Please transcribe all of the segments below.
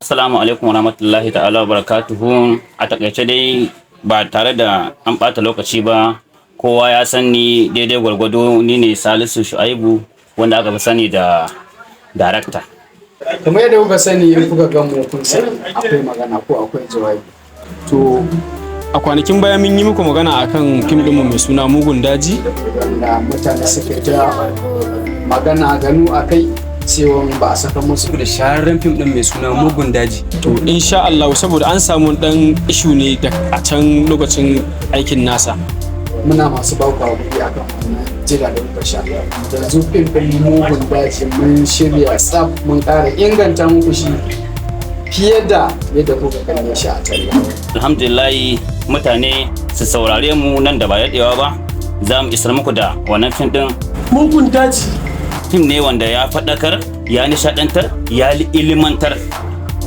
Assalamu alaikum warahmatullahi ta'ala barakatuhu. A takaice dai, ba tare da an ɓata lokaci ba, kowa ya san ni daidai gwargwado. Ni ne Salisu Shu'aibu, wanda aka fi sani da darakta. Kamar yadda kuka sani, in kuka gan mu, kun sani akwai magana ko akwai jawabi. To, a kwanakin baya mun yi muku magana akan fim ɗinmu mai suna Mugun Daji, wanda mutane suka ta magana ganu a kai cewa ba a saka musu da shahararren fim din mai suna Mugun Daji. To, insha Allah, saboda an samu dan issue ne da a can lokacin aikin nasa. Muna masu ba ku hakuri akan wannan jira da kuka sha. Yanzu fim ɗin Mugun Daji mun shirya tsaf, mun ƙara inganta muku shi fiye da yadda kuka kalle shi a talla. Alhamdulillahi, mutane su saurare mu, nan da ba daɗewa ba za mu isar muku da wannan fim ɗin. Mugun Daji. Fim ne wanda ya faɗakar, ya nishaɗantar, ya ilimantar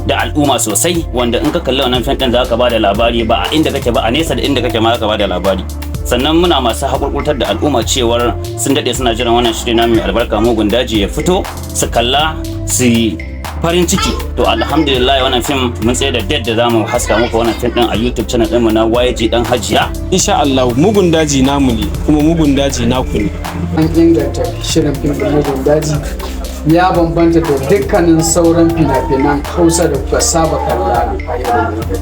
da al'umma sosai, wanda in ka kalli wannan fim ɗin za ka ba da labari, ba a inda kake ba, a nesa da inda kake ma za ka ba da labari. Sannan muna masu haƙurƙurtar da al'umma cewar sun daɗe suna jiran wannan shiri na mai albarka Mugun Daji ya fito su kalla su yi farin ciki. To, alhamdulillah, wannan fim mun tsaye da date da zamu haska muku wannan fim din a YouTube channel ɗinmu na YG Dan Hajiya. Insha Allah, Mugun Daji namu ne kuma Mugun Daji naku ne. An inganta shirin fim ɗin Mugun Daji, ya bambanta da dukkanin sauran fina-finan Hausa da kuka saba kalla a yau da gobe.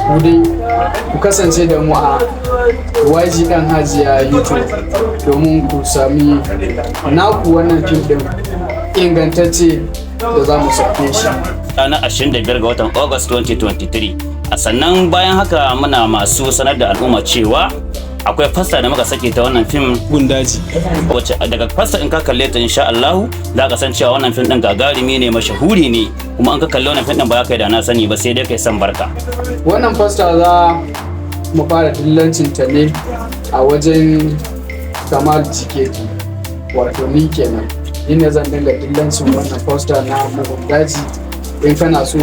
Ku dai ku kasance da mu a YG Dan Hajiya YouTube domin ku sami naku wannan fim ɗin ingantacce da za mu sauke shi ranar 25 ga watan August 2023. A sannan bayan haka, muna masu sanar da al'umma cewa akwai poster da muka sake ta wannan fim Mugun Daji, wacce daga poster in ka kalle ta, insha Allah za ka san cewa wannan fim din gagarumi ne, mashahuri ne. Kuma in ka kalli wannan fim din, ba za ka yi da na sani ba, sai dai kai san barka. Wannan poster za mu fara dillancin ta ne a wajen Kamal Jiketi, wato ni kenan. Ni ne zan dinga dillancin wannan poster na Mugun Daji. In kana so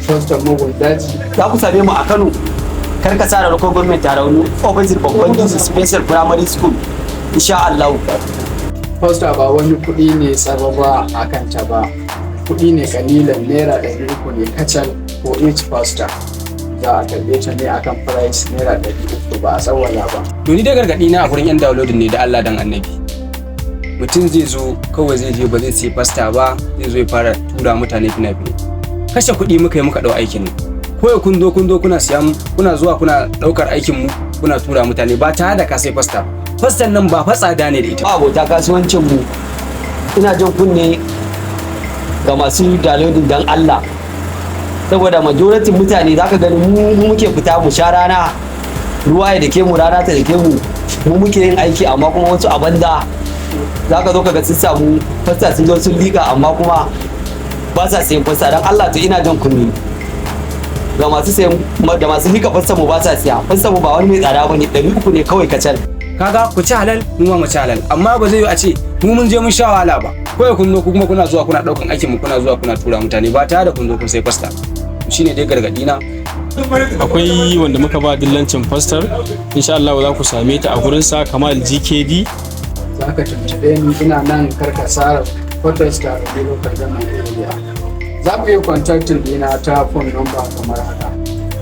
poster Mugun Daji, Za ku same mu a Kano, Karkasara Local Government, Tarauni, opposite Babban Dutse Special Primary School, insha Allah. Poster ba wani kuɗi ne tsaba a kanta ba, kuɗi ne kalilan, ₦300 ne kacal for each poster. Za a karɓe ta ne akan price ₦300, ba a tsawwala ba. To, ni dai gargaɗi na a gurin yan downloading ne, da Allah dan Annabi. Mutum zai zo kawai, zai je ba zai sai poster ba, zai zo ya fara tura mutane fina-finai. Kashe kuɗi muka yi muka ɗau aikin nan. Kawai kun zo kuna siyan, kuna zuwa kuna ɗaukar aikin mu kuna tura mutane ba tare da ka sai poster ba. Poster nan ba fa tsada ne da ita. Abota kasuwancin mu, ina jan kunne ga masu downloading dan Allah, saboda majority mutane zaka gani mu muke fita mu sha rana, ruwa ya dake mu, rana ta dake mu, mu muke yin aiki, amma kuma wasu a banza zaka zo kaga sun samu poster, sun zo sun liƙa, amma kuma ba sa sayan poster, dan Allah. To, ina jan kunne ga masu sayan da masu liƙa poster mu ba sa siya. Poster mu ba wani mai tsada bane, 300 ne kawai kacal. Kaga ku ci halal, mu ma mu ci halal, amma ba zai yi a ce mu mun je mun sha wahala ba, kawai kun zo ku kuma kuna zuwa kuna ɗaukan aikin mu, kuna zuwa kuna tura mutane ba tare da kun zo kun sai poster. Shine dai gargaɗi na. Akwai wanda muka ba dillancin poster. Insha Allah za ku same ta a gurin sa Kamal GKD. Za ka tuntuɓe ni, ina nan Karkasara Quarters, Tarauni Local Government Area. Za ku iya contacting dina ta phone number kamar haka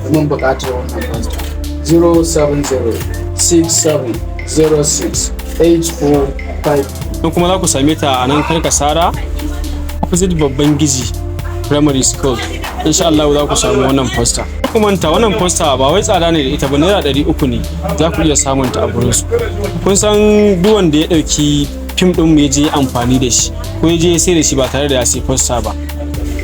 domin buƙatar wannan poster: 070 67 06 845. Don kuma za ku same ta a nan Karkasara, opposite Babban Giji Primary School. Insha Allah za ku samu wannan poster. Ku manta, wannan poster ba wai tsada ne da ita ba, ₦300 ne. Za ku iya samun ta a gurin su. Kun san duk wanda ya ɗauki fim ɗin mu ya je amfani da shi ko ya je ya sai da shi ba tare da ya sai poster ba,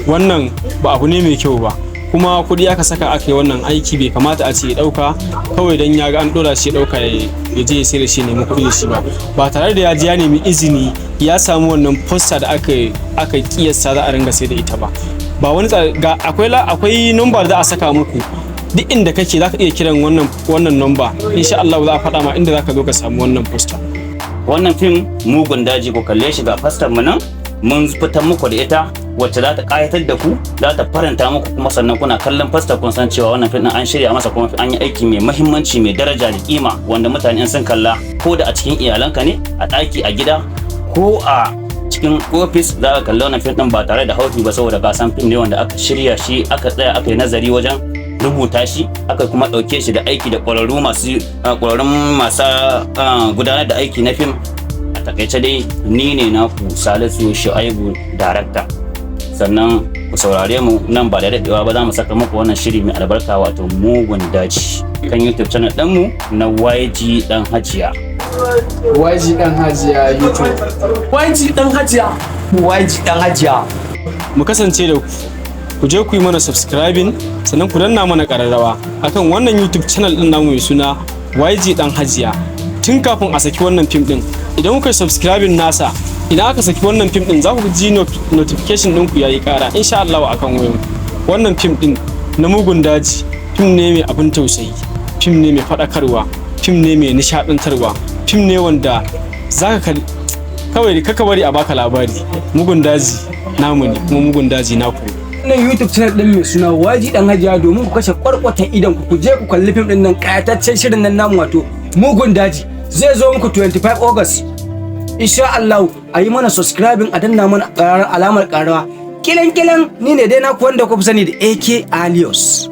wannan ba abu ne mai kyau ba. Kuma kuɗi aka saka aka yi wannan aiki, bai kamata a ce ya ɗauka kawai don ya ga an ɗora shi, ya ɗauka ya je ya sai da shi, nemi kuɗi da shi ba, ba tare da ya je ya nemi izini ya samu wannan poster da aka kiyasta za a ringa sai da ita ba. Ba wani ga akwai number da za a saka muku. Duk inda kake zaka iya kiran wannan number, insha Allah za a faɗa ma inda zaka zo ka samu wannan poster. Wannan fim Mugun Daji, ku kalle shi. Ga poster mu nan mun fitar muku da ita, wacce za ta kayatar da ku, za ta faranta muku. Kuma sannan kuna kallon poster kun san cewa wannan fim din an shirya masa, kuma an yi aiki mai mahimmanci, mai daraja da kima, wanda mutane in sun kalla, ko da a cikin iyalanka ne, a ɗaki, a gida, ko a Cikin ofis za ka kalli wannan fim din ba tare da haufi ba, saboda ka san fim ne wanda aka shirya shi, aka tsaya aka yi nazari wajen rubuta shi, aka kuma ɗauke shi da aiki da ƙwararru masu ƙwararrun masu gudanar da aiki na fim. A takaice dai, ni ne naku Salisu Shu'aibu, darakta. Sannan ku saurare mu, nan ba da daɗewa ba za mu saka muku wannan shiri mai albarka, wato Mugun Daji, kan YouTube channel ɗinmu na YG Dan Hajiya. YG Dan Hajiya YouTube. YG Dan Hajiya. YG Dan Hajiya. Mu kasance da ku. Ku je ku yi mana subscribing, sannan ku danna mana ƙararrawa akan wannan YouTube channel din namu mai suna YG Dan Hajiya. Tun kafin a saki wannan fim din, idan kuka subscribing nasa, idan aka saki wannan fim din, za ku ji notification ɗinku yayi ƙara insha Allah akan wayan. Wannan fim din na Mugun Daji fim ne mai abin tausayi, fim ne mai faɗakarwa, fim ne mai nishaɗantarwa, fim ne wanda zaka kawai kaka bari a baka labari. Mugun Daji namu ne, kuma Mugun Daji naku ne. Wannan YouTube channel din mai suna YG Dan Hajiya, domin ku kashe kwarkwatan idan ku, ku je ku kalli fim din nan, kayataccen shirin nan namu, wato Mugun Daji, zai zo muku 25 August insha Allah. A yi mana subscribing, a danna mana alamar ƙararrawa, kilan kilan. Ni ne dai naku wanda ku fi sani da AK Alios.